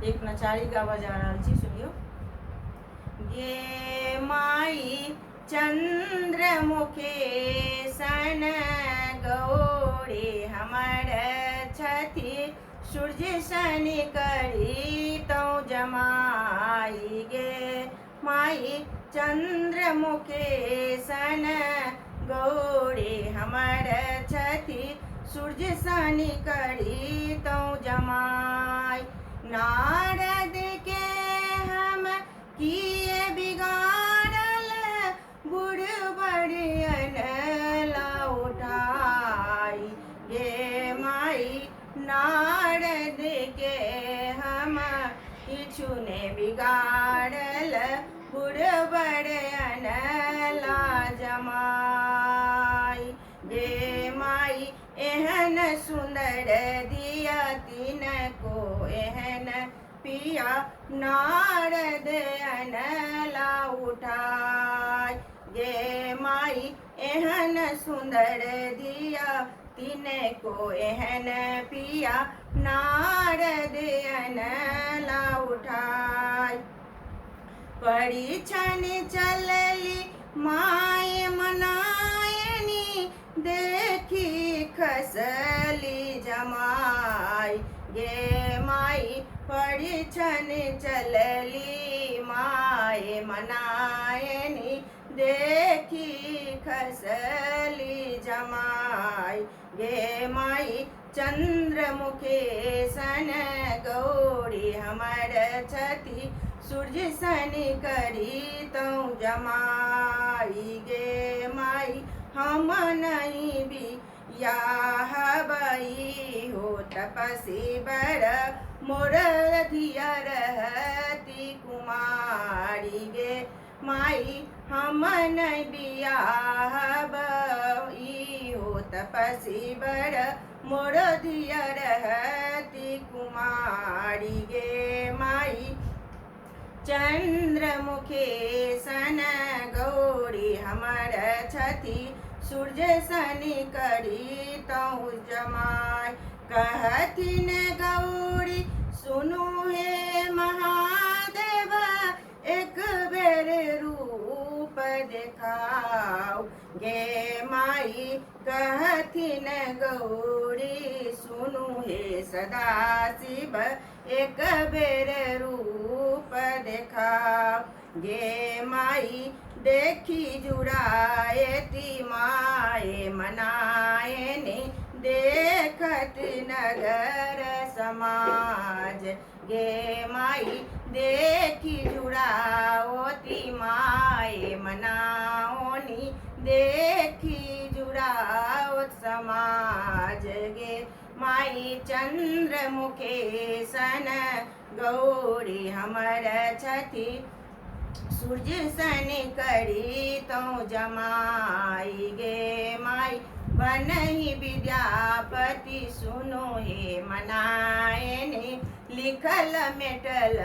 एक नचारी गाबऽ जा रहल छी, सुनियौ। गे माई चंद्रमुखी सन गौरी हमर छथि, सूर्य सन करी तौ जमाई गे माई। चंद्रमुखी सन गौरी हमर छथि, सूर्य सन करी तौ जमाई। नारद के हम किए बिगाड़ल, बुढ़ बड़ियन ला उठाई गे माई। नारद के हम किछु ने बिगाड़ल, बुढ़ बड़ियन ला जमाई गे माई। एहन सुंदर दिया तिनको एहन पिया, नारद अनला उठाय गे माई। एहन सुंदर दिया तिनको एहन पिया, नारद अनला उठाय। परिछन चलली my मनायनी, देखी खसली जमाई गे माई। परिछन चलली my मनायनी, देखी खसली जमाई गे माई। चंद्रमुखी सन गौरी हमर छथि, सूर्य सन करी तौ जमाई गे माई। हम नहीं बियाहबई हो तपसी बर, मोर धिया रहती कुमारी गे माई। हम नहीं बियाहबई हो तपसी बर, मोर धिया रहती कुमारी गे माई। चंद्रमुखी सन गौरी हमर छथि, सूर्य सन करी तौ जमाय। कहथिन गौरी सुनू हे महादेव, एक बेर रूप देखाओ गे माई। कहथिन गौरी सुनू हे सदाशिव, एक बेर रूप देखाओ गे माई। देखी जुड़ायती माए मनायनी, देखत नगर समाज गे माई। देखी जुड़ाओती माए मनाओनी, देखी जुड़ाओत समाज गे माई। चंद्रमुखी सन गौरी हमर छथि, सूर्य सन करी तौ जमाई गे माई। बनहि विद्यापति सुनो हे मनायनी, लिखल मेटल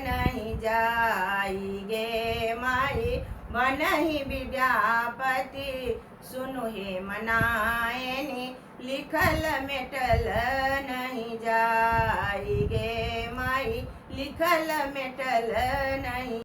नहीं जाई गे माई। बनहि विद्यापति सुनो हे मनायनी, लिखल मेटल नहीं जाई गे माई। लिखल मेटल नहीं।